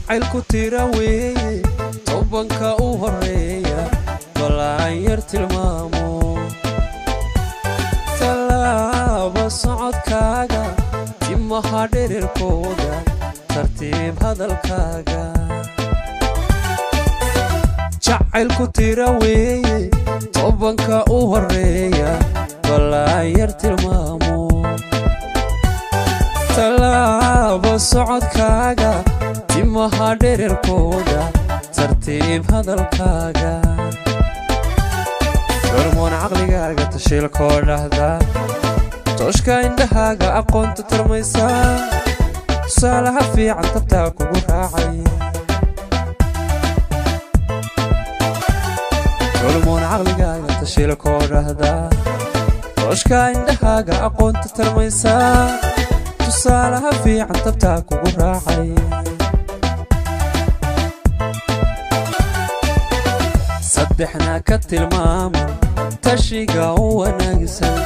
Jacaylku tira weeye, tobanka u horeeya balaan yar tilmaamo. Tallaaba socodkaaga, timaha dhererkooda, tartiib hadalkaaga. Jacaylku tira weeye, tobanka u horeeya balaan yar tilmaamo. Tallaaba socodkaaga, timaha dhererkooda, tartiib hadalkaaga. Hormoon caqligaaga tashiilkoo dhahda, tooshka indhahaaga aqoonta tarmaysa, tusaalaha fiican tabtaa kugu raacay. Hormoon caqligaaga tashiilkoo dhahda, tooshka indhahaaga aqoonta tarmaysa, tusaalaha fiican tabtaa kugu raacay. Saddexna ka tilmaama tashiga u wanaagsan,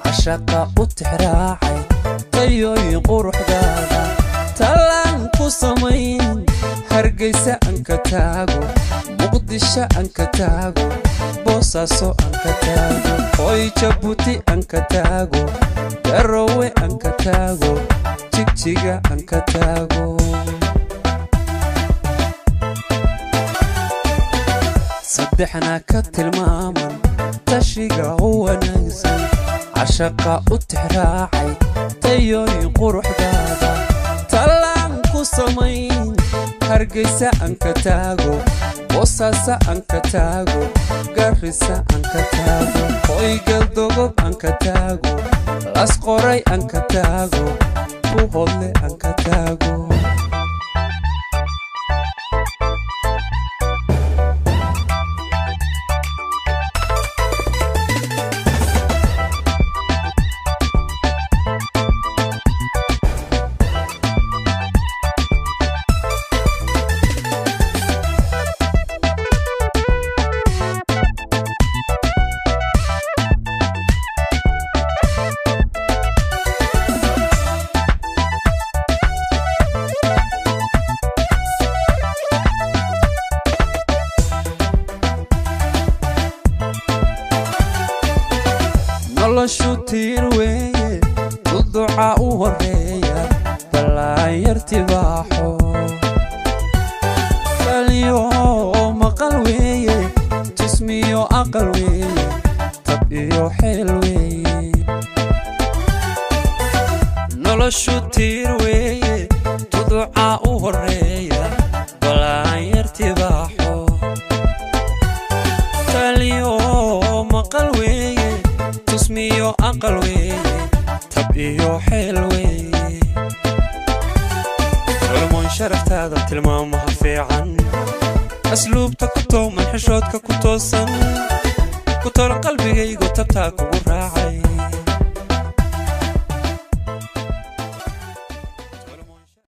cashaqa u tixraacay, tayooyin quruxdaada tallaan ku samayn. Hargaysa aan ka taago, Muqdisho aan ka taago, Boosaaso aan ka taago, Hoy Jabuuti aan ka taago, Garowe aan ka taago, Jigjiga aan ka taago. Saddexna ka tilmaaman tashiga u wanaagsan, cashaqa u tixraacay, tayooyin quruxdaada tallaan ku samayn. Hargaysa aan ka taago, Boosaaso aan ka taago, Garrisa aan ka taago, Hoygal Dogob aan ka taago, Lasqoray aan ka taago, Buhodle aan ka taago. Noloshu tiir weeye, duduca u horeeya ballaan yar tibaaxo. Taliyo maqal weeye, tusmiyo aqal weeye, tab iyo xeel weeye. Noloshu tiir weeye, duduca u horeeya ballaan yar tibaaxo. Taliyo maqal weeye, tusmiyo aqal weeye, tab iyo xeel weeye. Culmoon sharaftaada tilmaamaha fiican, asluubta ku tooman, xishoodka ku toosan, ku tol qalbigaygu tabtaa kugu raacay.